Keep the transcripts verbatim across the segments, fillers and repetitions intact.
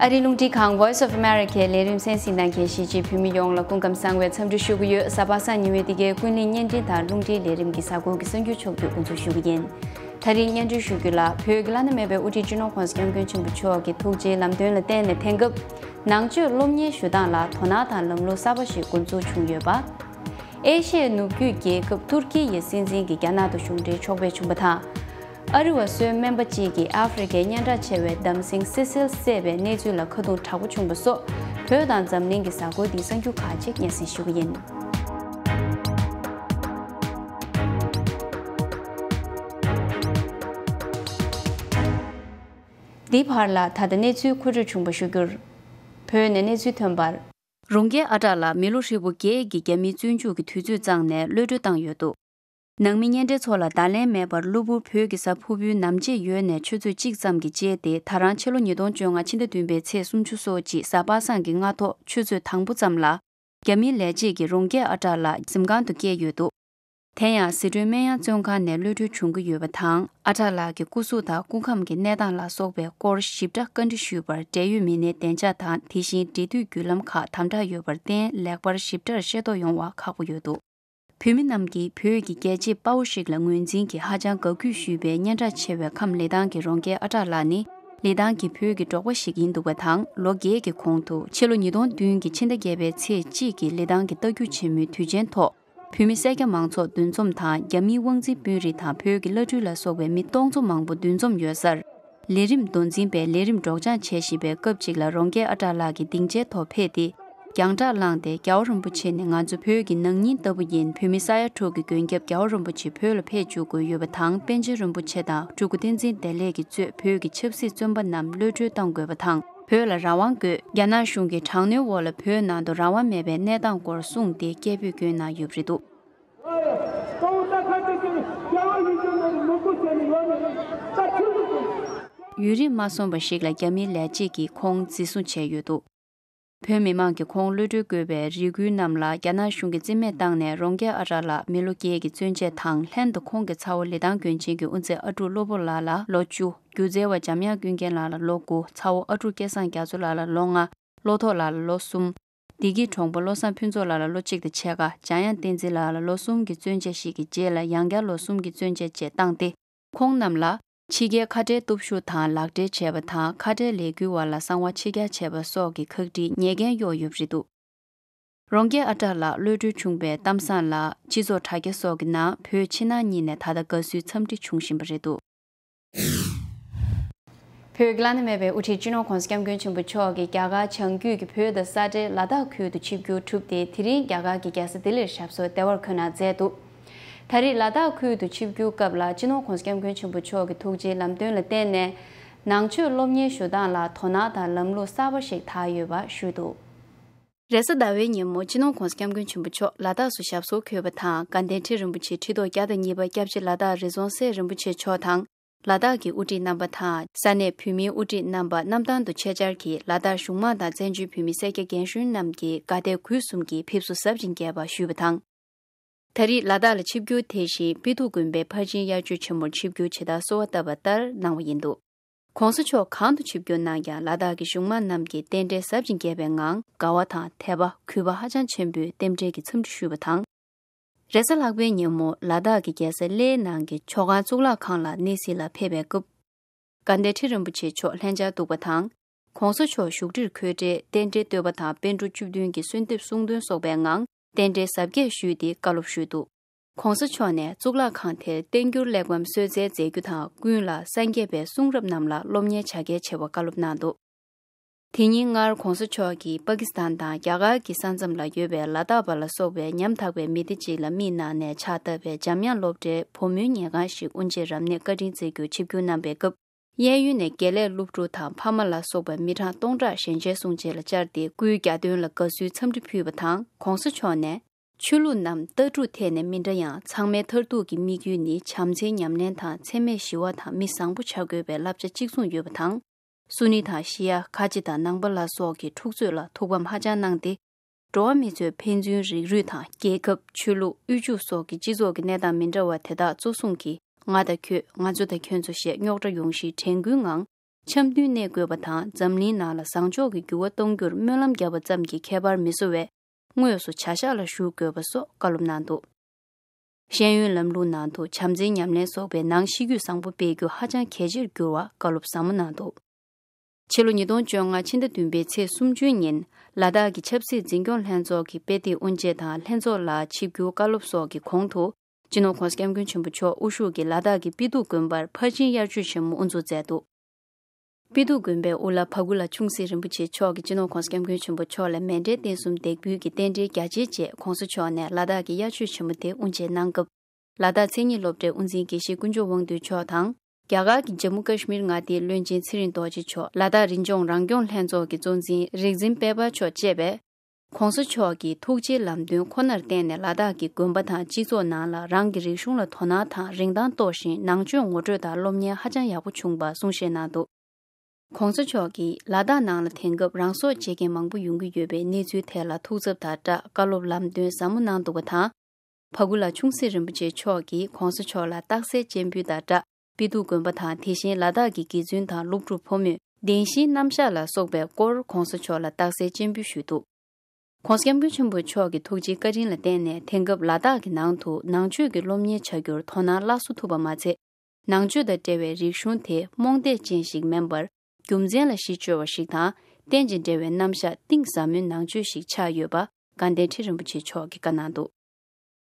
ཨ་རིའི་རླུང་འཕྲིན་ཁང་Voice of America ལས་རིམ་གསན་གཟིགས་གནང་མཁན་གཞིས་བྱེས་བོད་མི་ཡོངས་ལ་སྐུ་ཁམས་བཟང་བའི་འཚམས་འདྲི་ཞུ་གི་ཡོད། གཟའ་པ་སངས་ཉིན་མོའི་འདི་གའི་ཀུན་གླེང་བརྙན་འཕྲིན་དང་རླུང་འཕྲིན་ལས་རིམ་གྱི་གཟའ་འཁོར་གྱི་གསར་འགྱུར་ཕྱོགས་བསྡུས་འགོ་འཛུགས་ཞུ་གི་ཡིན། ད་རིང་སྙན་སྒྲོན་ཞུ་རྒྱུ་ལ། བོད་ཀྱི་བླ་ན་མེད་པའི་དབུ་ཁྲིད་སྤྱི་ནོར་༸གོང་ས་༸སྐྱབས་མགོན་ཆེན་པོ་མཆོག་གི་ཐུགས་རྗེའི་ལམ་སྟོན་ལ་བརྟེན་ནས། དེང་སྐབས་ནང་ཆོས་སློབ་གཉེར་ཞུ་སྟངས་ལ་དོ་སྣང་དང་ལམ་ལུགས་གསར་པ་ཞིག་འགོ་འཛུགས་བྱུང་ཡོད་པ། ཨེ་ཤི་ཡའི་ནུབ་རྒྱུད་རྒྱལ་ཁབ་ཏུར་ཀི་ཡི་སྲིད་འཛིན་གྱིས་རྒྱ་ནག་ཏུ་གཞུང་འབྲེལ་ཕྱོགས་ཕེབས་བྱུང་བ་དང་། ཨ་རི་བ་སོའི་སྨན་པ་གཅིག་གིས་ཨ་ཧྥེ་རི་ཁའི་སྙན་གྲགས་ཆེ་བའི་འདམ་སེང་སི་སིལ་བསད་པའི་གནས་ཚུལ་ལ་ཁ་རྡུང་དྲག་པོ་བྱུང་བ་སོགས། བོད་དང་འཛམ་གླིང་གི་གཟའ་འཁོར་འདིའི་གསར་འགྱུར་ཁག་ཅིག་སྙན་སེང་ཞུ་གི་ཡིན། འདིའི་བར་ལ་ད་ལྟ་གནས་ཚུལ་མཁོ་སྤྲོད་བྱུང་བ་ཞུ་རྒྱུར། བོད་ནས་གནས་ཚུལ་ཐོན་པར། རོང་རྒྱས་ཨ་གྲགས་ལགས་མི་ལོ་ཧྲིལ་པོ་བརྒྱད་ཀྱི་རྒྱ་མིའི་བཙོན་འཇུག་གི་དུས་ཚོད་བརྩམས་ནས་གློད་གྲོལ་བཏང་ཡོད་འདུག། ནང་མི་གཉེན་འབྲེལ་ཚོགས་ལ་བརྡ་ལན་མེད་པར་གློ་བུར་བོད་ཀྱི་གཟའ་ཕུར་བུའི་ནམ་ཕྱེད་ཡོལ་ནས་ཆུ་ཚོད་གཅིག་ཙམ་གྱི་རྗེས་ཏེ། ད་རང་ཕྱི་ལོ་ཉིས་སྟོང་བཅོ་ལྔ་ཕྱི་ཟླ་བདུན་པའི་ཚེས་སུམ་ཅུ་སོ་གཅིག་གཟའ་པ་སངས་ཀྱི་སྔ་ཐོག་ཆུ་ཚོད་དང་པོ་ཙམ་ལ། རྒྱ་མིའི་ལས་བྱེད་ཀྱིས་རོང་རྒྱས་ཨ་གྲགས་ལགས་གཟིམ་ཁང་དུ་བསྐྱལ་ཡོད་འདུག། དེ་ཡང་ཟི་ཁྲོན་སྨན་ཡང་བཙོན་ཁང་ནས་གློད་གྲོལ་བྱུང་གི་ཡོད་པ་དང་། ཨ་གྲགས་ལགས་ཀྱི་སྐུ་གཟུགས་དང་སྐུ་ཁམས་ཀྱི་གནས་སྟངས་ལ་སོགས་པའི་སྐོར་ཞིབ་ཕྲ་བཀའ་འདྲི་ཞུས་པར། འབྲེལ་ཡོད་མི་སྣའི་བདེ་འཇགས་དང་། དེ་བཞིན་འབྲེལ་མཐུད་བརྒྱུད་ལམ་ཁག་དམ་དྲག་ཡོད་པར་བརྟེན། ལེགས་པར་ཞིབ་ཕྲར་ཤེས་རྟོགས་ཡོང་བ་ཁག་པོ་ཡོད་འདུག། བོད་མི་རྣམས་ཀྱིས་བོད་ཀྱི་རྒྱལ་གཅེས་དཔའ་བོ་ཞིག་ལ་ངོས་འཛིན་གྱིས་ཧ་ཅང་དགའ་གུས་ཞུས་པའི་སྙན་གྲགས་ཆེ་བའི་ཁམས་ལི་ཐང་གི་རོང་རྒྱས་ཨ་གྲགས་ལགས་ནི། ལི་ཐང་གི་བོད་ཀྱི་འབྲོག་པ་ཞིག་ཡིན་འདུག་པ་དང་། ལོ་བརྒྱད་ཀྱི་གོང་དུ་ཕྱི་ལོ་ཉིས་སྟོང་བདུན་གྱི་ཕྱི་ཟླ་བརྒྱད་པའི་ཚེས་གཅིག་གི་ལི་ཐང་གི་རྟ་རྒྱུག་ཆེན་མོའི་དུས་ཆེན་ཐོག། བོད་མི་སེར་སྐྱ་མང་ཚོགས་འདུ་འཛོམས་དང་། རྒྱ་མིའི་དབང་འཛིན་དཔོན་རིགས་དང་། བོད་ཀྱི་བླ་སྤྲུལ་ལ་སོགས་པའི་མི་སྟོང་ཚོ་མང་པོ་འདུ་འཛོམས་ཡོད་སར། ལས་རིམ་མདོ་འཛིན་པས་ལས་རིམ་སྒྲོག་སྦྱང་བྱེད་བཞིན་པའི་སྐབས་ཅིག་ལ། རོང་རྒྱས་ཨ་གྲགས་ལགས་ཀྱིས་སྡིངས་ཆའི་ཐོག་ཕེབས་ཏེ། རྒྱང་བསྒྲགས་བླངས་ཏེ། རྒྱལ་བ་རིན་པོ་ཆེ་ནི་ང་ཚོ་བོད་ཀྱི་ནང་སྙིང་ལྟ་བུ་ཡིན། བོད་མི་ས་ཡ་དྲུག་གི་མགོན་སྐྱབས་རྒྱལ་བ་རིན་པོ་ཆེ་བོད་ལ་ཕེབས་བཅུག་དགོས་ཡོད་པ་དང་། པཎ་ཆེན་རིན་པོ་ཆེ་དང་སྤྲུལ་སྐུ་བསྟན་འཛིན་བདེ་ལེགས་ཀྱིས་གཙོས་བོད་ཀྱི་ཆབ་སྲིད་བཙོན་པ་རྣམས་གློད་གྲོལ་གཏོང་དགོས་པ་དང་། བོད་ལ་རང་དབང་དགོས། རྒྱ་ནག་གཞུང་གིས་དྲག་གནོན་འོག་ལ་བོད་ནང་དུ་རང་དབང་མེད་པའི་གནས་སྟངས་སྐོར་གསུངས་ཏེ། སྐད་འབོད་བསྐྱོན་གནང་ཡོད་པ་རེད་འདུག། ཡུན་རིང་མ་སོང་བ་ཞིག་ལ་རྒྱ་མིའི་ལས་བྱེད་ཀྱིས་ཁོང་འཛིན་བཟུང་བྱས་ཡོད་འདུག། བོད་མི་མང་གིས་ཁོང་གློད་གྲོལ་དགོས་པའི་རེ་སྐུལ་རྣམས་ལ་རྒྱ་ནག་གཞུང་གིས་རྩིས་མེད་བཏང་ནས། རོང་རྒྱས་ཨ་གྲགས་ལགས་མི་ལོ་བརྒྱད་ཀྱི་བཙོན་འཇལ་དང་། ལྷན་དུ་ཁོང་གི་ཚ་བོ་ལི་ཐང་དགོན་ཆེན་གྱི་དབུ་མཛད་ཨ་ཀྲུག་བློ་བོ་ལགས་ལ་ལོ་བཅུ། སྒྱུ་རྩལ་བ་འཇམ་དབྱངས་ཀུན་མཁྱེན་ལགས་ལ་ལོ་དགུ། ཚ་བོ་ཨ་ཀྲུག་སྐལ་བཟང་རྒྱ་མཚོ་ལགས་ལ་ལོ་ལྔ། བློ་ཐོག་ལགས་ལ་ལོ་གསུམ། བདེ་སྐྱིད་གྲོང་པ་བློ་བཟང་ཕུན་ཚོགས་ལགས་ལ་ལོ་གཅིག་དང་ཕྱེད་ཀ། འཇམ་དབྱངས་བསྟན་འཛིན་ལགས་ལ་ལོ་གསུམ་གྱི་བཙོན་འཇལ་ཞིག་གི་རྗེས་ལ། ཡང་བསྐྱར་ལོ་གསུམ་གྱི་བཙོན་འཇལ་བཅས་བཏང་སྟེ། ཁོང་རྣམས་ལ་ཕྱི་རྒྱལ་ཁ་བྲལ་སྟོབས་ཤུགས་དང་ལག་འབྲེལ་བྱས་པ་དང་། ཁ་བྲལ་ལས་འགུལ་བ་ལ་གསང་བ་ཕྱི་གྱར་བྱས་པ་སོགས་ཀྱི་ཁག་དཀྲིས་ཉེས་འགན་གཡོགས་ཡོད་པ་རེད་འདུག། རོང་རྒྱས་ཨ་གྲགས་ལགས་གློད་གྲོལ་བྱུང་བའི་གཏམ་བཟང་ལ། སྤྱི་ཚོགས་དྲ་རྒྱ་སོགས་ཀྱི་ནང་བོད་ཕྱི་ནང་གཉིས་ནས་ད་ལྟ་དགའ་བསུའི་འཚམས་འདྲི་བྱུང་བཞིན་པ་རེད་འདུག། བོད་ཀྱི་བླ་ན་མེད་པའི་དབུ་ཁྲིད་སྤྱི་ནོར་༸གོང་ས་༸སྐྱབས་མགོན་ཆེན་པོ་མཆོག་གིས་རྒྱ་གར་བྱང་རྒྱུད་ཀྱི་བོད་དང་ས་གྲལ་ལ་དྭགས་ཁུལ་དུ་ཆིབས་བསྒྱུར་གྲུབ་སྟེ། དེ་རིང་རྒྱ་གར་གྱི་རྒྱལ་ས་ལྡི་ལིར་ཞབས་སོར་བདེ་བར་འཁོད་གནང་མཛད་འདུག། ད་རེས་ལ་དྭགས་ཁུལ་དུ་ཆིབས་བསྒྱུར་སྐབས་ལ། སྤྱི་ནོར་༸གོང་ས་༸སྐྱབས་མགོན་ཆེན་པོ་མཆོག་གི་ཐུགས་རྗེའི་ལམ་སྟོན་ལ་བརྟེན་ནས། ནང་ཆོས་སློབ་གཉེར་ཞུ་སྟངས་ལ་དོ་སྣང་དང་ལམ་ལུགས་གསར་པ་ཞིག་དར་ཡོད་པ་ཞུས་འདུག། རེས་གཟའ་ཟླ་བའི་ཉིན་མོ། སྤྱི་ནོར་༸གོང་ས་༸སྐྱབས་མགོན་ཆེན་པོ་མཆོག་ལ་དྭགས་སུ་ཞབས་སོར་འཁོད་པ་དང་། དགའ་ལྡན་ཁྲི་རིན་པོ་ཆེ་ཁྲི་ཐོག་བརྒྱ་དང་གཉིས་པ་སྐྱབས་རྗེ་ལ་དྭགས་རི་རྫོང་སྲས་རིན་པོ་ཆེ་མཆོག་དང་། ལ་དྭགས་ཀྱི་དབུ་ཁྲིད་རྣམ་པ་དང་། ས་གནས་བོད་མིའི་དབུ་ཁྲིད་རྣམ་པ་གནམ་ཐང་དུ་ཆེད་བཅར་གྱིས། ལ་དྭགས་གཞུང་མང་དང་བཙན་བྱོལ་བོད་མི་སེར་སྐྱ་རྒན་གཞོན་རྣམས་ཀྱིས་དགའ་དད་གུས་གསུམ་གྱིས་ཕེབས་བསུ་ཟབ་ཅིང་རྒྱས་པ་ཞུས་པ་དང་། ད་རེས་ལ་དྭགས་ལ་ཆིབས་བསྒྱུར་དེ་བཞིན་སྤི་ཏོག་དགོན་པའི་ཕར་ཕྱིན་དབྱར་ཆོས་ཆེན་མོར་ཆིབས་བསྒྱུར་ཇི་ལྟར་གསོལ་བ་བཏབ་པ་ལྟར་གནང་བ་ཡིན་འདུག། ༸གོང་ས་མཆོག་གང་དུ་ཆིབས་བསྒྱུར་གནང་ཀྱང་། ལ་དྭགས་ཀྱི་གཞུང་མང་རྣམས་ཀྱིས་རྟེན་འབྲེལ་ཟབ་ཅིང་རྒྱས་པའི་ངང་། དགའ་བ་དང་དད་པ། གུས་པ་ཧ་ཅང་ཆེན་པོས་རྟེན་འབྲེལ་གྱི་འཚམས་འདྲི་ཞུས་པ་དང་། རེས་གཟའ་ལྷག་པའི་ཉིན་མོ། ལ་དྭགས་ཀྱི་རྒྱལ་ས་གླེའི་ནང་གི་མཆོག་ཁང་གཙུག་ལག་ཁང་ལ་གནས་གཟིགས་ལ་ཕེབས་པའི་སྐབས། དགའ་ལྡན་ཁྲི་རིན་པོ་ཆེ་མཆོག་ལྷན་བཅར་འདུག་པ་དང་། ༸གོང་ས་མཆོག་བཞུགས་ཁྲིར་འཁོད་འཕྲལ་རྟེན་འབྲེལ་བསྟོད་པ་དང་། པཎ་གྲུབ་བཅུ་བདུན་གྱི་གསོལ་འདེབས་གསུང་འདོན་སོགས་པའི་ངང་རྟེན་འབྲེལ་གཟབ་རྒྱས་ཞུས་ཏེ་བཀའ་སློབ་ཞུས་འདུག། ༸གོང་ས་མཆོག་ནས་གཙུག་ལག་ཁང་དེར་བསྟན་འགྱུར་གླེགས་བམ་གསོལ་སྩལ་མཛད་རྒྱུ་དང་། ཀུན་ལ་སངས་རྒྱས་པའི་གསུང་རབ་རྣམས་ལ་སློབ་གཉེར་བྱ་གལ་ཆེ་བ་བཀའ་སློབ་གནང་འདུག། དེ་ཉིན་སྔར་༸གོང་ས་མཆོག་གིས་པ་ཀི་སི་ཐན་དང་རྒྱ་གར་གྱི་ས་མཚམས་ལ་ཡོད་པའི་ལ་དྭགས་པ་ལ་སོགས་པའི་ཉམ་ཐག་པའི་མི་སྡེ་གཅིག་ལ་དམིགས་གནང་ནས་ཕྱག་བཏབ་པའི་འཇམ་དབྱངས་སློབ་གྲྭའི་བུ་མོའི་ཉལ་ཁང་ཞིག་དབུ་འབྱེད་རབ་གནས་བཀའ་དྲིན་སྩལ་རྒྱུར་ཆིབས་བསྒྱུར་གནང་པའི་སྐབས། གཡས་གཡོན་ནས་དགེ་ལས་སློབ་ཕྲུག་དང་ཕ་མ་ལ་སོགས་པ་མི་གྲངས་སྟོང་ཕྲག་ཞལ་མཇལ་གསུང་བྱེད་ལ་བཅར་ཏེ། སྐུའི་གྱ་སྟོན་ལ་དགའ་བསུའི་འཚམས་འདྲི་ཕུལ་བ་དང་། ༸གོང་ས་མཆོག་ནས། ཆོས་ལུགས་རྣམས་ལྟ་གྲུབ་ཐད་ནས་མི་འདྲ་ཡང་། ཚང་མའི་མཐར་ཐུག་གི་དམིགས་ཡུལ་ནི། བྱམས་བརྩེའི་ཉམས་ལེན་དང་། འཚེ་མེད་ཞི་བ་དང་མི་བཟང་པོ་བྱ་དགོས་པའི་བསླབ་བྱ་གཅིག་མཚུངས་ཡོད་པ་དང་། སུ་ནི་དང་ཤི་ཡ། ཁ་ཆེ་དང་ནང་པ་ལ་སོགས་ཀྱི་འཁྲུག་རྩོད་ལ་ཐུགས་ཕམ་ཧ་ཅང་གནང་སྟེ། འགྲོ་བ་མི་ཚོའི་ཕན་ཚུན་རིགས་རུས་དང་རྒྱལ་ཁབ། ཆོས་ལུགས། དབུལ་ཕྱུག་སོགས་ཀྱི་སྤྱི་ཚོགས་ཀྱི་གནས་སྟངས་མི་འདྲ་བ་དེ་དག་གཙོ་བཟུང་གིས། ང་དང་ཁྱོད། ང་ཚོ་དང་ཁྱོད་ཚོ་ཞེས་རྙོག་དྲ་ཡོང་གཞིའི་དྲན་སྐུལ་ངང་། འཆམ་མཐུན་གནས་དགོས་པ་དང་། འཛམ་གླིང་ནང་ལ་བཟང་ཕྱོགས་ཀྱི་འགྱུར་བ་གཏོང་རྒྱུར་སྨོན་ལམ་བརྒྱབ་པ་ཙམ་གྱིས་ཁྱད་པར་མི་བཟོ་བས། དངོས་སུ་བྱ་གཞག་ལ་ཞུགས་དགོས་པ་སོགས་བཀའ་སློབ་གནང་འདུག། ཤེས་ཡོན་ལམ་ལུགས་ནང་དུ་བྱམས་བརྩེའི་ཉམས་ལེན་སོགས་པའི་ནང་གཤིས་རྒྱུད་བཟང་པོ་སྤེལ་རྒྱུ་ཧ་ཅང་གལ་ཆེར་གྱུར་བར་བཀའ་སློབ་ཟབ་མོ་གནང་འདུག། ཕྱི་ལོ་ཉིས་སྟོང་བཅོ་ལྔ་ཕྱི་ཟླ་བདུན་པའི་ཚེས་སུམ་ཅུའི་ཉིན། ལ་དྭགས་ཀྱི་ཆབ་སྲིད་འཛིན་སྐྱོང་ལྷན་ཚོགས་ཀྱི་དཔེ་དེབ་དབུ་འབྱེད་དང་ལྷན་ཚོགས་ལ་ཆིབས་བསྒྱུར་བཀའ་སློབ་སོགས་ཀྱི་གོང་དུ། སྤྱི་ནོར་༸གོང་ས་༸སྐྱབས་མགོན་ཆེན་པོ་མཆོག་དབུ་བཞུགས་ཀྱིས་ལ་དྭགས་ཀྱི་སྤི་ཏུ་དགོན་པར་ཕར་ཕྱིན་དབྱར་ཆོས་ཆེན་མོ་དབུ་འཛུགས་མཛད་འདུག། སྤི་ཏུ་དགོན་པའི་དབུ་བླ་བ་ཀུ་ལ་ཆུང་སྲིད་རིན་པོ་ཆེ་མཆོག་གིས་སྤྱི་ནོར་༸གོང་ས་༸སྐྱབས་མགོན་ཆེན་པོ་མཆོག་ལ་མཎྜལ་རྟེན་གསུམ་འདེགས་འབུལ་གྱི་རྟེན་འབྲེལ་རྒྱ་ཆེའི་རྗེས། ༸གོང་ས་མཆོག་ནས་ལ་དྭགས་ཀྱི་དབྱར་ཆོས་ཆེན་མོ་དེ་དབུ་འབྱེད་གནང་སྐབས། ལ་དྭགས་མཚན་ཉིད་སློབ་གྲྭའི་དབུ་འཛིན་དགེ་བཤེས་དཀོན་མཆོག་དབང་འདུས་མཆོག་དང་། རྒྱ་གར་གྱི་ཇམ་མུ་ཀ་ཤི་མིར་མངའ་སྡེའི་བློན་ཆེན་ཚེ་རིང་རྡོ་རྗེ་མཆོག། ལ་དྭགས་རི་ལྗོངས་རང་སྐྱོང་ལྷན་ཚོགས་ཀྱི་གཙོ་འཛིན་རིག་འཛིན་དཔལ་འབར་མཆོག་བཅས་པས། ༸གོང་ས་མཆོག་གིས་ཐུགས་རྗེའི་ལམ་སྟོན་ཁོ་ནར་བརྟེན་ནས། ལ་དྭགས་ཀྱི་དགོན་པ་དང་སྤྱི་ཚོགས་ནང་ལ་རང་གི་རིག་གཞུང་ལ་དོ་སྣང་དང་རིན་ཐང་རྟོགས་ཤིང་། ནང་ཆོས་ངོ་སྤྲོད་དང་སློབ་གཉེར་ཧ་ཅང་ཡག་པོ་བྱུང་བར་གསུང་བཤད་གནང་འདུག། ༸གོང་ས་མཆོག་གིས་ལ་དྭགས་ནང་ལ་དེང་སྐབས་རང་སྲོག་བཅད་མཁན་མང་པོ་ཡོང་གི་ཡོད་པའི་གནས་ཚུལ་ཐད་ལ་ཐུགས་འཚབ་དང་སྦྲགས། བཀའ་སློབ་ལམ་སྟོན་ཟབ་མོ་གནང་འདུག་པ་དང་། བ་ཀུ་ལ་ཆུང་སྲིད་རིན་པོ་ཆེ་མཆོག་གིས་༸གོང་ས་མཆོག་ལ་རྟགས་གསལ་སྤྱན་འབུལ་དང་སྦྲགས། སྤི་ཏུ་དགོན་པ་དང་། དེ་བཞིན་ལ་དྭགས་ཀྱི་དགེ་བཙུན་དང་སློབ་ཕྲུག་ཕོ་མོས་བདེན་བཞིའི་རྣམ་གཞག་ལ་སོགས་པའི་སྐོར་༸གོང་ས་མཆོག་ལ་རྟགས་གསལ་སྤྱན་འབུལ་ཞུས་འདུག། ༸གོང་ས་༸སྐྱབས་མགོན་ཆེན་པོ་མཆོག་གི་ཐུགས་རྗེའི་བཀའ་དྲིན་ལ་བརྟེན་ནས། དེང་སྐབས་ལ་དྭགས་ཀྱི་ནང་དུ་ནང་ཆོས་ཀྱི་སློབ་གཉེར་བྱ་རྒྱུར་དོ་སྣང་སླར་གསོ་ཐུབ་པ་མ་ཚད། ནང་ཆོས་དང་འབྲེལ་བའི་རིག་གཞུང་དེ་རྨོངས་དད་ཅན་ཞིག་མིན་པར། རྒྱུ་མཚན་ལ་གཞི་བཅོལ་བ་ཞིག་དང་། རྟེན་ཅིང་འབྲེལ་བའི་རྣམ་གཞག་གཏིང་ཟབ་མོའི་ནང་ཆོས་ཤིག་ཆགས་ཡོད་པ་དགའ་ལྡན་ཁྲི་རིན་པོ་ཆེ་མཆོག་གིས་བཀའ་གནང་འདུག།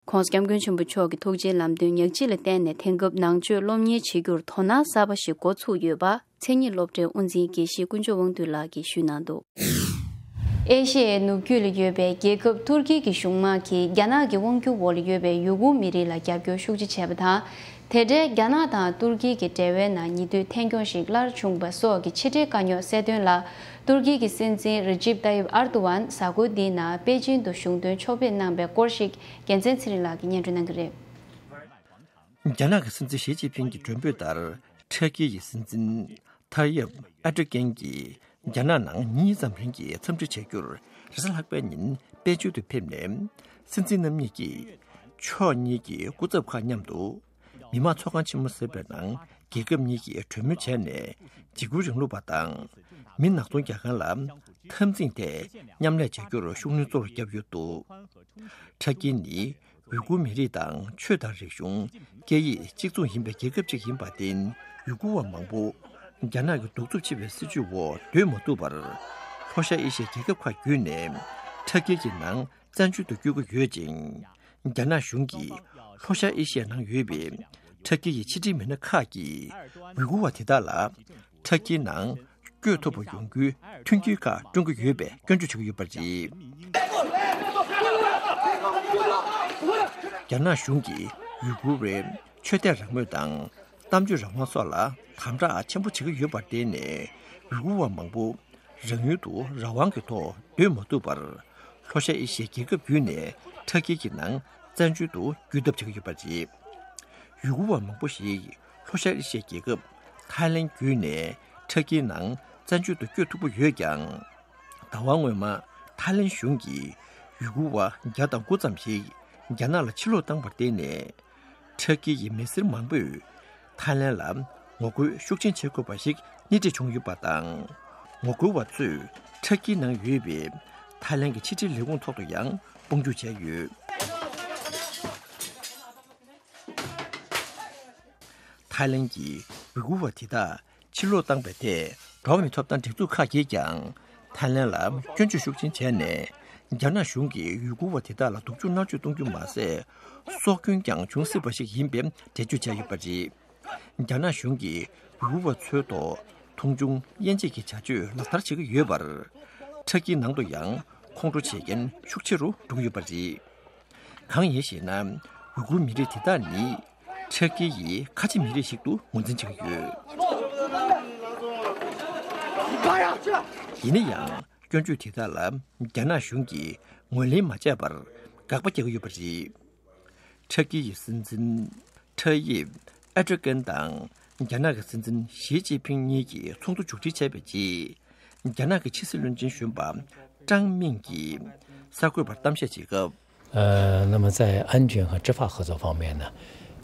༸གོང་ས་༸སྐྱབས་མགོན་ཆེན་པོ་མཆོག་གི་ཐུགས་རྗེའི་ལམ་སྟོན་ཉག་གཅིག་ལ་བརྟེན་ནས། དེང་སྐབས་ནང་ཆོས་སློབ་གཉེར་བྱེད་རྒྱུར་དོ་སྣང་གསར་པ་ཞིག་འགོ་ཚུགས་ཡོད་པ། མཚན་ཉིད་སློབ་གྲྭའི་དབུ་འཛིན་དགེ་བཤེས་དཀོན་མཆོག་དབང་འདུས་ལགས་ཀྱིས་ཞུས་གནང་འདུག། ཨེ་ཤི་ཡའི་ནུབ་རྒྱུད་ལ་ཡོད་པའི་རྒྱལ་ཁབ་ཏུར་ཀི་གི་གཞུང་དམངས་ཀྱིས་རྒྱ་ནག་གི་དབང་སྒྱུར་འོག་ལ་ཡོད་པའི་ཡུ་གུར་མི་རིགས་ལ་རྒྱབ་སྐྱོར་ཤུགས་ཆེ་བྱས་པ་དང་། དེ་འབྲེལ་རྒྱ་ནག་དང་ཏུར་ཀི་གི་འབྲེལ་བའི་ནང་ཉེ་དུས་ཐད་འཁྱོངས་ཤིག་སླར་བྱུང་བ་སོགས་ཀྱི་ཕྱི་འབྲེལ་དཀའ་རྙོག་སེལ་དོན་ལ། ཏུར་ཀི་གི་སྲིད་འཛིན་རི་ཇིབ་ཏཱ་ཡིབ་ཨར་དུ་ཝན་གཟའ་འཁོར་འདིའི་ནང་པེ་ཅིན་དུ་གཞུང་དོན་ཕྱོགས་ཕེབས་གནང་པའི་སྐོར་ཞིག་རྒྱལ་མཚན་ཚེ་རིང་ལགས་ཀྱིས་སྙན་སྒྲོན་གནང་གི་རེད། རྒྱ་ནག་གི་སྲིད་འཛིན་ཞི་ཅིན་ཕིང་གི་མགྲོན་འབོད་ལྟར། ཁྲ་ཀི་ཡི་སྲིད་འཛིན་ཐ་ཡབ་ཨེར་ཏོ་གྷན་གྱིས་རྒྱ་ནག་ནང་ཉིན་གཉིས་ཙམ་རིང་གི་འཚམས་འདྲི་བྱ་རྒྱུར། རེས་གཟའ་ལྷག་པའི་ཉིན་པེ་ཅིན་དུ་ཕེབས་ནས། སྲིད་འཛིན་རྣམ་གཉིས་ཀྱིས་ཕྱོགས་གཉིས་ཀྱི་སྐུ་ཚབ་ཁག་མཉམ་དུ་མི་དམངས་ཚོགས་ཁང་ཆེན་མོ་ཟེར་བའི་ནང་རྒྱལ་ཁབ་གཉིས་ཀྱིས་གྲོས་མོལ་བྱས་ནས། འཇིགས་སྐུལ་རིང་ལུགས་པ་དང་མི་ནག་ཚོང་རྒྱག་མཁན་ལ་འཐབ་འཛིང་ཐད་མཉམ་ལས་བྱ་རྒྱུར་ཤུགས་སྣོན་གཙོ་བོར་བརྒྱབ་ཡོད་འདུག། ཁྲ་ཀི་ནི་ཝུའུ་གུར་མི་རིགས་དང་ཆོས་དང་རིག་གཞུང་། སྐད་ཡིག་གཅིག་མཚུངས་ཡིན་པའི་རྒྱལ་ཁབ་ཅིག་ཡིན་པར་བརྟེན། ཝུའུ་གུར་བ་མང་པོ་རྒྱ་ནག་གི་གདུག་རྩུབ་ཆེ་བའི་སྲིད་བྱུས་འོག་སྡོད་མ་ཐུབ་པར། ལྷོ་ཤར་ཨེ་ཤི་ཡའི་རྒྱལ་ཁབ་ཁག་བརྒྱུད་ནས་ཁྲ་ཀི་གི་ནང་བཙན་བྱོལ་དུ་བསྐྱོད་ཀྱི་ཡོད་ཅིང་། རྒྱ་ནག་གཞུང་གིས་ལྷོ་ཤར་ཨེ་ཤི་ཡའི་ནང་ཡོད་པའི་ཁྲ་ཀི་ཡི་ཕྱི་འབྲེལ་མི་སྣ་ཁག་གིས་ཝུའུ་གུར་བ་དེ་དག་ལ་ཁྲ་ཀིའི་ནང་བསྐྱོད་ཐུབ་པ་ཡོང་རྒྱུའི་མཐུན་རྐྱེན་ཁག་བསྐྲུན་གྱི་ཡོད་པའི་སྐྱོན་བརྗོད་བྱེད་ཀྱི་ཡོད་པ་རེད། རྒྱ་ནག་གཞུང་གིས་ཝུའུ་གུར་བའི་ཆོས་དད་རང་མོས་དང་གཏམ་བརྗོད་རང་དབང་སོགས་ལ་དམ་དྲག་ཆེན་པོ་བྱེད་ཀྱི་ཡོད་པར་བརྟེན་ནས། ཝུའུ་གུར་བ་མང་པོ་རང་ཡུལ་དུ་རང་དབང་གི་ཐོག་སྡོད་མ་ཐུབ་པར། ལྷོ་ཤར་ཨེ་ཤི་ཡའི་རྒྱལ་ཁབ་བརྒྱུད་ནས་ཁྲ་ཀི་གི་ནང་བཙན་བྱོལ་དུ་བསྐྱོད་ཐབས་བྱེད་ཀྱི་ཡོད་པ་རེད། ཡུ་གུར་བ་མང་པོ་ཞིག་ལྷོ་ཤར་ཨེ་ཤི་ཡའི་རྒྱལ་ཁབ་ཐའི་ལེན་བརྒྱུད་ནས་ཁྲ་ཀིའི་ནང་བཙན་བྱོལ་དུ་བསྐྱོད་ཐུབ་པ་ཡོད་ཀྱང་། ཟླ་བ་སྔོན་མ་ཐའི་ལེན་གཞུང་གིས་ཡུ་གུར་བ་བརྒྱ་དང་དགུ་ཙམ་ཞིག་རྒྱ་ནག་ལ་ཕྱིར་ལོག་བཏང་བར་བརྟེན་ནས། ཁྲ་ཀི་ཡི་མི་སེར་མང་པོས་ཐའི་ལེན་ལ་ངོ་རྒོལ་ཤུགས་ཆེན་བྱེད་དགོས་པ་ཞིག་སྣེ་ཁྲིད་བྱུང་ཡོད་པ་དང་། ངོ་རྒོལ་བ་ཚོས་ཁྲ་ཀིའི་ནང་ཡོད་པའི་ཐའི་ལེན་གྱི་ཕྱི་དྲིལ་ལས་ཁུངས་ཐོག་ཏུ་ཡང་དཔུང་འཇུག་བྱས་ཡོད། ཐའི་ལེན་གྱིས་ཝི་གུར་བ་དེ་དག་ཕྱིར་ལོག་བཏང་བའི་ཐད། འགྲོ་བ་མིའི་ཐོབ་ཐང་སྒྲིག་འཛུགས་ཁག་གིས་ཀྱང་ཐའི་ལེན་ལ་སྐྱོན་བརྗོད་ཤུགས་ཆེན་བྱས་ནས། རྒྱ་ནག་གཞུང་གིས་ཝི་གུར་བ་དེ་དག་ལ་སྡུག་སྦྱོང་མནར་གཅོད་གཏོང་རྒྱུ་མ་ཟད། སྲོག་སྐྱོན་ཀྱང་འབྱུང་སྲིད་པ་ཞིག་ཡིན་པའི་འགྲེལ་བརྗོད་བྱས་ཡོད་པ་རེད། རྒྱ་ནག་གཞུང་གིས་ཝི་གུར་བ་ཚོའི་ཐོག་མཐོང་ཆུང་དབྱེ་འབྱེད་ཀྱི་བྱ་སྤྱོད་ལག་བསྟར་བྱེད་ཀྱི་ཡོད་པར། ཁྲ་ཀིའི་ནང་དུ་ཡང་ཁོང་ཁྲོ་བྱེད་མཁན་ཤུགས་ཆེ་རུ་འགྲོ་གི་ཡོད་པ་རེད། གང་ཡིན་ཞེ་ན། ཝི་གུར་མི་རིགས་དེ་དག་ནི་ཁྲ་ཀི་ཡི་ཁ་ཆེ་མི་རིགས་ཤིག་ཏུ་ངོས་འཛིན་བྱེད་ཀྱི་ཡོད། ཡིན་ན་ཡང་སྐྱོན་བརྗོད་དེ་དག་ལ་རྒྱ་ནག་གཞུང་གིས་ངོས་ལེན་མ་བྱས་པར་དགག་པ་རྒྱག་གི་ཡོད་པ་རེད། ཁྲ་ཀི་ཡི་སྲིད་འཛིན་ཁྲ་ཡིབ་ཨེ་ཏྲ་ཀན་དང་རྒྱ་ནག་གི་སྲིད་འཛིན་ཞི་ཅིན་ཕིང་གཉིས་ཀྱིས་ཚོགས་འདུ་མཇུག་སྒྲིལ་བྱས་པའི་རྗེས། རྒྱ་ནག་གི་ཕྱི་སྲིད་བློན་ཆེན་གཞོན་པ་ཀྲང་མིང་གིས་གསར་འགོད་པར་གཏམ་བཤད་བྱེད་སྐབས། 呃，那么在安全和执法合作方面呢，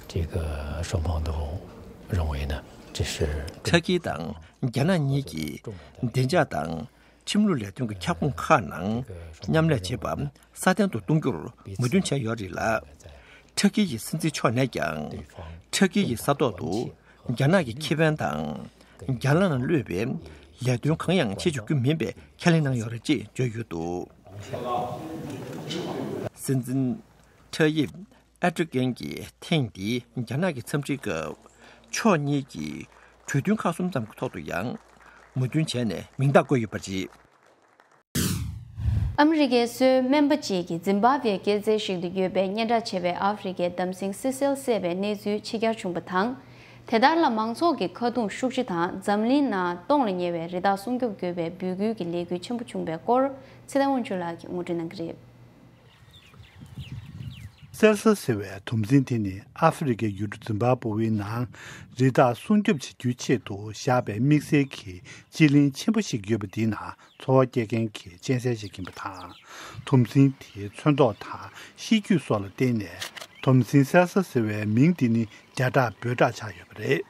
这个双方都认为呢， ཊ་ཀི་དང་རྒྱ་ནག་གཉིས་ཀྱིས་བདེ་འཇགས་དང་ཁྲིམས་ལུགས་ལས་དོན་གྱི་ཁྱབ་ཁོངས་ཁག་ནང་མཉམ་ལས་བྱེད་པ་སྲ་བརྟན་དུ་གཏོང་རྒྱུར་མོས་མཐུན་བྱས་ཡོད་རེད་ལ། ཊ་ཀི་ཡི་སྲིད་འཛིན་མཆོག་ནས་ཀྱང་ཊ་ཀི་ཡི་ས་ཐོག་ཏུ་རྒྱ་ནག་གི་ཁེ་ཕན་དང་རྒྱ་ནག་ནང་གློད་པའི་ལས་དོན་གང་ཡང་བྱེད་ཆོག་རྒྱུ་མིན་པའི་ཁས་ལེན་གནང་ཡོད་རེད་ཅེས་བརྗོད་ཡོད་འདུག། སྲིད་འཛིན་ཊ་ཡིབ་ཨེར་ཏོ་གྷན་གྱིས་ཐེངས་འདིའི་རྒྱ་ནག་གི་འཚམས་འདྲིའི་སྐབས་ཕྱོགས་གཉིས་ཀྱིས་གྲོས་མཐུན་ཁག་གསུམ་ཙམ་གྱི་ཐོག་ཏུ་ཡང་མོས་མཐུན་བྱས་ནས་མིང་རྟགས་བཀོད་ཡོད་པ་རེད། ཨ་མི་རི་ཀའི་སོའི་སྨན་པ་གཅིག་གིས་ཛིམ་བྷ་བྷེའི་སྐྱེད་ཚལ་ཞིག་ཏུ་ཡོད་པའི་སྙན་གྲགས་ཆེ་བའི་ཨ་ཧྥེ་རི་ཁའི་འདམ་སེང་སི་སེལ་བསད་པའི་གནས་ཚུལ་ཕྱི་གྱར་བྱུང་བ་དང་། དེ་ལྟར་ལ་མང་ཚོགས་ཀྱི་ཁ་རྡུང་ཤུགས་ཆེ་དང་འཛམ་གླིང་ནང་སྟོངས་ལ་ཉེ་བའི་རི་དྭགས་སྲུང་སྐྱོབ་དགོས་པའི་འབོད་སྐུལ་གྱི་ལས་འགུལ་ཆེན་པོ་བྱུང་བའི་སྐོར་ཚེ་བརྟན་དབང་ཕྱུག་ལགས་ཀྱིས་ངོ་སྤྲོད་གནང་གི་རེད། སེལ་སི་ཟེར་བའི་དུམ་སྲིན་དེ་ནི་ཨ་ཧྥེ་རི་ཁའི་ཡུལ་གྲུ་ཛིམ་བྷ་བྷེ་བའི་ནང་རི་དྭགས་སྲུང་སྐྱོབ་བྱེད་རྒྱུའི་ཆེད་དུ་བཞག་པའི་དམིགས་བསལ་གྱི་སྤྱི་གླིང་ཆེན་པོ་ཞིག་ཡོད་པ་དེའི་ནང་འཚོ་བ་སྐྱེལ་མཁན་གྱི་གཅན་གཟན་ཞིག་ཡིན་པ་དང་། དུམ་སྲིན་དེའི་ཚོན་མདོག་དང་གཤིས་རྒྱུད་སོགས་ལ་བརྟེན་ནས་དུམ་སྲིན་སེལ་སི་ཟེར་བའི་མིང་དེ་ནི་བརྒྱ་ཕྲག་འབོད་གྲགས་ཆགས་ཡོད་པ་རེད།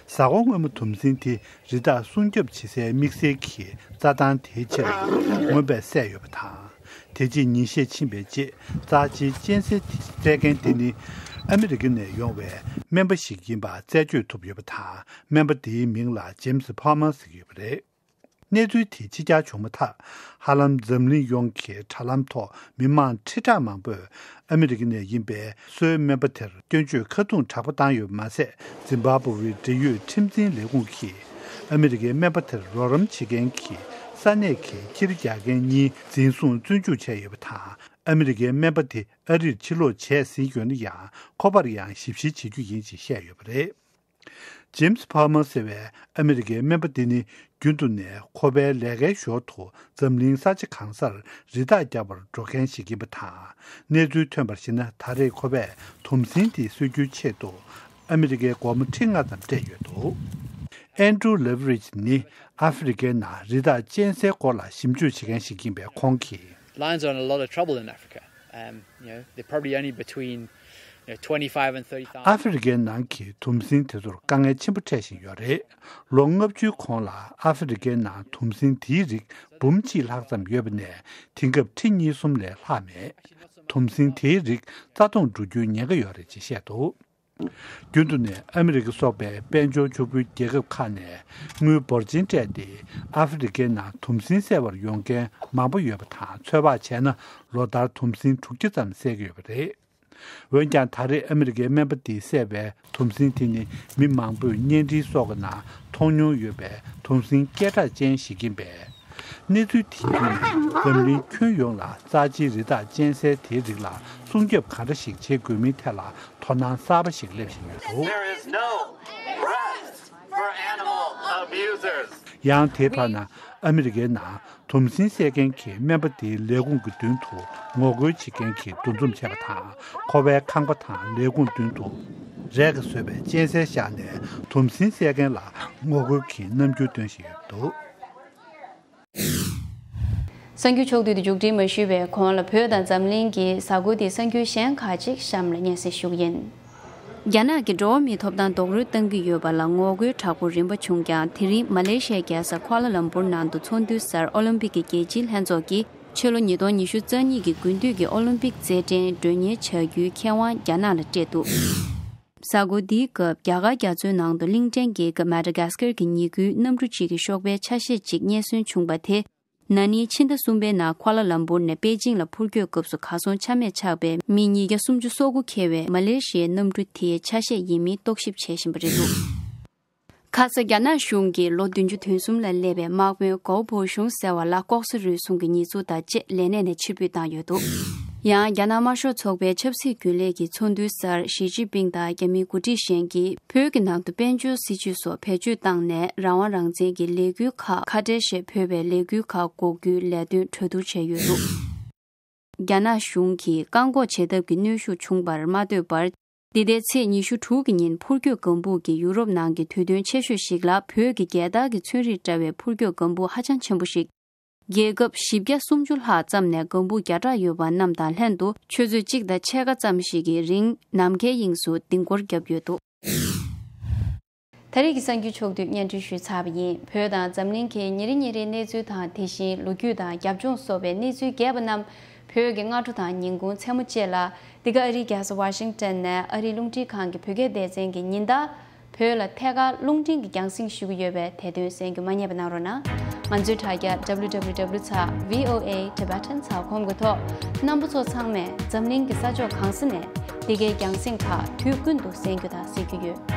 གཟའ་འཁོར་སྔོན་མ་དུམ་སྲིན་དེ་རི་དྭགས་སྲུང་སྐྱོབ་བྱེད་སའི་དམིགས་བསལ་གྱི་རྩྭ་ཐང་དེའི་ཕྱིར་རྔོན་པས་བསད་ཡོད་པ་དང་། དེ་རྗེས་ཉིན་ཤས་ཕྱིན་པའི་རྗེས་རྩ་ཆེའི་གཅན་གཟན་དེ་བསད་མཁན་དེ་ནི་ཨ་མི་རི་ཀ་ནས་ཡོང་བའི་སྨན་པ་ཞིག་ཡིན་པ་རྩད་གཅོད་ཐུབ་ཡོད་པ་དང་། སྨན་པ་དེའི་མིང་ལ་ཇེམ་སི་ཕཱ་མར་ཟེར་གྱི་ཡོད་པ་རེད། གནས་ཚུལ་དེ་ཕྱི་གྱར་བྱུང་མ་ཐག་ཧ་ལམ་འཛམ་གླིང་ཡོངས་ཀྱི་དྲ་ལམ་ཐོག་མི་མང་ཁྲི་ཕྲག་མང་པོས་ཨ་མི་རི་ཀ་ནས་ཡིན་པའི་སོའི་སྨན་པ་དེར་སྐྱོན་བརྗོད་ཁ་རྡུང་དྲག་པོ་བཏང་ཡོད་པ་མ་ཟད། ཛིམ་བྷ་བྷེ་བའི་འབྲེལ་ཡོད་ཁྲིམས་འཛིན་ལས་ཁུངས་ཀྱིས་ཨ་མི་རི་ཀའི་སྨན་པ་དེར་རོགས་རམ་བྱེད་མཁན་གྱི་ས་གནས་ཀྱི་སྤྱིར་རྒྱག་མཁན་གཉིས་འཛིན་བཟུང་བཙོན་འཇུག་བྱས་ཡོད་པ་དང་། ཨ་མི་རི་ཀའི་སྨན་པ་དེ་ཨ་རིར་ཕྱིར་ལོག་བྱས་ཟིན་ཡོད་ན་ཡང་། ཁོ་པར་ཡང་ཞིབ་བཤེར་བྱེད་རྒྱུ་ཡིན་ཅེས་བཤད་ཡོད་པ་རེད། ཇེམ་སི་ཕཱ་མར་ཟེར་བའི་ཨ་མི་རི་ཀའི་སྨན་པ་འདི་ནི་རྒྱུན་དུ་ནས་ཁོ་པའི་ལས་ཀའི་ཞོར་དུ་འཛམ་གླིང་ས་ཆ་གང་སར་རི་དྭགས་བསྐྱབ་པར་འགྲོ་མཁན་ཞིག་ཡིན་པ་དང་། གནས་ཚུལ་ཐོན་པར་གཞིགས་ན། ད་རེས་ཁོ་པས་དུམ་སྲིན་དེ་གསོད་རྒྱུའི་ཆེད་དུ་ཨ་མི་རི་ཀའི་སྒོར་མོ་ཁྲི་ལྔ་ཙམ་སྤྲད་ཡོད་འདུག། ཨན་ཌྲུ་ལེ་ཝི་རིཇ་ནི་ཨ་ཧྥེ་རི་ཁའི་ནང་རི་དྭགས་གཅན་གཟན་སྐོར་ལ་ཞིབ་འཇུག་བྱེད་མཁན་ཞིག་ཡིན་པའི་ཁོང་གིས། Lions are in a lot of trouble in Africa. Um, you know, they're probably only between, you know, twenty-five and thirty thousand. ཨ་ཧྥེ་རི་ཁའི་ནང་གི་དུམ་སྲིན་དེ་ཚོར་དཀའ་ངལ་ཆེན་པོ་འཕྲད་བཞིན་ཡོད་རེད། ལོ་ལྔ་བཅུའི་གོང་ལ་ཨ་ཧྥེ་རི་ཁའི་ནང་དུམ་སྲིན་དེའི་རིགས་འབུམ་གཅིག་ལྷག་ཙམ་ཡོད་པ་ནས། དེང་སྐབས་ཁྲི་གཉིས་གསུམ་ལས་ལྷག་མེད། དུམ་སྲིན་དེའི་རིགས་རྩ་སྟོངས་འགྲོ་རྒྱུའི་ཉེན་ཁ་ཡོད་རེད་ཅེས་བཤད་འདུག། རྒྱུན་དུ་ནས་ཨ་མི་རི་ཀ་སོགས་པའི་དཔལ་འབྱོར་ཕྱུག་པོའི་རྒྱལ་ཁབ་ཁག་ནས་དངུལ་འབོར་ཆེན་སྤྲད་དེ། ཨ་ཧྥེ་རི་ཁའི་ནང་དུམ་སྲིན་བསད་པར་ཡོང་མཁན་མང་པོ་ཡོད་པ་དང་། ཚོད་དཔག་བྱས་ན་ལོ་ལྟར་དུམ་སྲིན་དྲུག་བརྒྱ་ཙམ་བསད་ཀྱི་ཡོད་པ་རེད། འོན་ཀྱང་། ད་རེས་ཨ་མི་རི་ཀའི་སྨན་པ་དེས་བསད་པའི་དུམ་སྲིན་དེ་ནི་མི་མང་པོས་བརྙན་འཕྲིན་སོགས་ཀྱི་ནང་མཐོང་མྱོང་ཡོད་པའི་དུམ་སྲིན་སྐད་གྲགས་ཅན་ཞིག་ཡིན་པས། གནས་ཚུལ་དེ་བརྒྱུད་ནས་འཛམ་གླིང་ཁྱོན་ཡོངས་ལ་རྩ་ཆེའི་རི་དྭགས་གཅན་གཟན་དེའི་རིགས་ལ་སྲུང་སྐྱོབ་ག་འདྲ་ཞིག་བྱེད་དགོས་མིན་ཐད་ལ་དོ་སྣང་གསར་པ་ཞིག་སླེབས་བཞིན་ཡོད་འདུག། There is no rest for animal abusers. ཡང་དེའི་བར་ན་ཨ་མི་རི་ཀའི་ནང་དུམ་སྲིན་བསད་མཁན་གྱི་སྨན་པ་དེའི་ལས་ཁུངས་ཀྱི་མདུན་དུ་ངོ་རྒོལ་བྱེད་མཁན་གྱིས་འདུ་འཛོམས་བྱས་པ་དང་། ཁོ་པའི་ཁང་པ་དང་ལས་ཁུངས་མདུན་དུ་རས་ཀྱིས་བཟོས་པའི་གཅན་གཟན་བཞག་ནས་དུམ་སྲིན་བསད་མཁན་ལ་ངོ་རྒོལ་གྱི་རྣམ་འགྱུར་སྟོན་བཞིན་ཡོད་འདུག། གསར་འགྱུར་ཕྱོགས་བསྡུས་དེ་མཇུག་སྒྲིལ་མ་ཞུས་པའི་གོང་ལ། བོད་དང་འཛམ་གླིང་གི་གཟའ་འཁོར་འདིའི་གསར་འགྱུར་གཞན་ཁག་ཅིག་གཤམ་ལ་སྙན་སེང་ཞུ་གི་ཡིན། རྒྱ་ནག་གིས་འགྲོ་བ་མིའི་ཐོབ་ཐང་རྡོག་རོལ་བཏང་གི་ཡོད་པ་ལ་ངོ་རྒོལ་དྲག་པོ་རིམ་པ་བྱུང་ཀྱང་། དེ་རིང་མ་ལེ་ཤི་ཡའི་རྒྱལ་ས་ཁུ་ལ་ལམ་པུར་ནང་དུ་ཚོགས་འདུའི་སར་ཨོ་ལིམ་པིག་གི་རྒྱལ་སྤྱིའི་ལྷན་ཚོགས་ཀྱིས་ཕྱི་ལོ་ཉིས་སྟོང་ཉི་ཤུ་རྩ་གཉིས་ཀྱི་དགུན་དུས་ཀྱི་ཨོ་ལིམ་པིག་རྩེད་འགྲན་མགྲོན་གཉེར་བྱ་རྒྱུའི་ཁེ་དབང་རྒྱ་ནག་ལ་སྤྲད་འདུག། གཟའ་འཁོར་འདིའི་སྐབས་རྒྱ་གར་རྒྱ་མཚོའི་ནང་དུ་གླིང་ཕྲན་རྒྱལ་ཁབ་མ་ཌ་གྷ་སི་ཀར་གྱི་ཉིན་དགུའི་གནམ་གྲུ་གཅིག་གི་གཤོག་པའི་ཆ་ཤས་གཅིག་རྙེད་སོན་བྱུང་བ་དེ། ན་ནིང་ཕྱི་ཟླ་གསུམ་པའི་ནང་ཁུ་ལ་ལམ་པུར་ནས་པེ་ཅིང་ལ་འཕུར་སྐྱོད་སྐབས་སུ་གར་སོང་ཆ་མེད་ཆགས་པའི་མི་ཉིས་བརྒྱ་སུམ་ཅུ་སོ་དགུ་འཁྱེར་བའི་མ་ལེ་ཤི་ཡའི་གནམ་གྲུ་དེའི་ཆ་ཤས་ཡིན་མིན་རྟོག་ཞིབ་བྱེད་བཞིན་པ་རེད་འདུག། ཁ་ས་རྒྱ་ནག་གཞུང་གིས་ལོ་བདུན་ཅུ་དོན་གསུམ་ལ་སླེབས་པའི་དམག་དཔོན་གའོ་བོ་ཞུང་ཟེར་བ་ལ་ལྐོག་ཟ་རུལ་སུངས་ཀྱི་ཉེས་འཛུགས་དང་བཅས་ལས་གནས་ནས་ཕྱིར་འབུད་བཏང་ཡོད་འདུག། ཡང་རྒྱ་ནག་དམར་ཤོག་ཚོགས་པའི་ཆབ་སྲིད་རྒྱུན་ལས་ཀྱི་ཚོགས་འདུའི་སར་ཞི་ཅིན་ཕིང་དང་རྒྱ་མིའི་འགོ་ཁྲིད་གཞན་གྱིས་བོད་ཀྱི་ནང་དུ་དཔལ་འབྱོར་སྲིད་ཇུས་སོགས་བེད་སྤྱོད་བཏང་ནས་རང་དབང་རང་བཙན་གྱི་ལས་འགུལ་ཁག་ཁ་བྲལ་ཞེས་འབོད་པའི་ལས་འགུལ་ཁག་འགོག་རྒྱུའི་ལས་དོན་གྲོས་བསྡུར་བྱས་ཡོད་འདུག། རྒྱ་ནག་གཞུང་གིས་བཀག་འགོག་བྱེད་ཐབས་ཀྱི་གནོན་ཤུགས་བྱུང་བར་མ་ལྟོས་པར། འདི་ཟླའི་ཚེས་ཉི་ཤུ་དྲུག་གི་ཉིན་འཕུར་སྐྱོད་ལྒང་བུ་གིས་ཡུ་རོབ་ནང་གི་དུས་སྟོན་ཆེ་ཤོས་ཤིག་ལ་བོད་ཀྱི་རྒྱལ་དར་གྱི་ཚོན་རིས་བཀྲ་བའི་འཕུར་སྐྱོད་ལྒང་བུ་ཧ་ཅང་ཆེན་པོ་ཞིག་རྒྱལ་ཁབ་བཞི་བརྒྱ་སུམ་ཅུ་ལྷག་ཙམ་ནས་ལྒང་བུ་བརྒྱ་ཕྲག་ཡོད་པ་རྣམས་དང་ལྷན་དུ་ཆུ་ཚོད་གཅིག་དང་ཕྱེད་ཀ་ཙམ་ཞིག་གི་རིང་ནམ་མཁའི་དབྱིངས་སུ་ལྡིང་སྐོར་བརྒྱབ་ཡོད་འདུག། ད་རེས་ཀྱི་གསར་འགྱུར་ཕྱོགས་བསྡུས་སྙན་སྒྲོན་ཞུས་ཚར་བ་ཡིན། བོད་དང་འཛམ་གླིང་གི་ཉིན་རེ་ཉིན་རེའི་གནས་ཚུལ་དང་། དེ་བཞིན་ལོ་རྒྱུས་དང་རྒྱབ་ལྗོངས་སོགས་པའི་གནས་ཚུལ་རྒྱས་པ་རྣམས། བོད་ཀྱི་སྔ་དྲོ་དང་ཉིན་གུང་མཚན་མོ་བཅས་ལ། འདི་ག་ཨ་རིའི་རྒྱལ་ས་ཝ་ཤིང་ཏོན་ནས་ཨ་རིའི་རླུང་འཕྲིན་ཁང་གི་བོད་སྐད་སྡེ་ཚན་གྱིས་ཉིན་ལྟར་བོད་ལ་ཐད་ཀར་རླུང་འཕྲིན་གྱི་རྒྱང་སྲིང་ཞུ་གི་ཡོད་པས། དེ་དོན་གསན་རྒྱུ་མ་བསྙེལ་བ་གནང་རོགས་གནང་། ང་ཚོའི་དྲ་རྒྱ་W W W dot V O A Tibetan dot com གི་ཐོག་རྣམ་པ་ཚོ་ཚང་མས་འཛམ་གླིང་གི་ས་ཕྱོགས་གང་ས་ནས་འདི་གའི་རྒྱང་སྲིང་ཁག་དུས་ཀུན་ཏུ་གསན་རྒྱུ་དང་གཟིགས་རྒྱུ་ཡོད།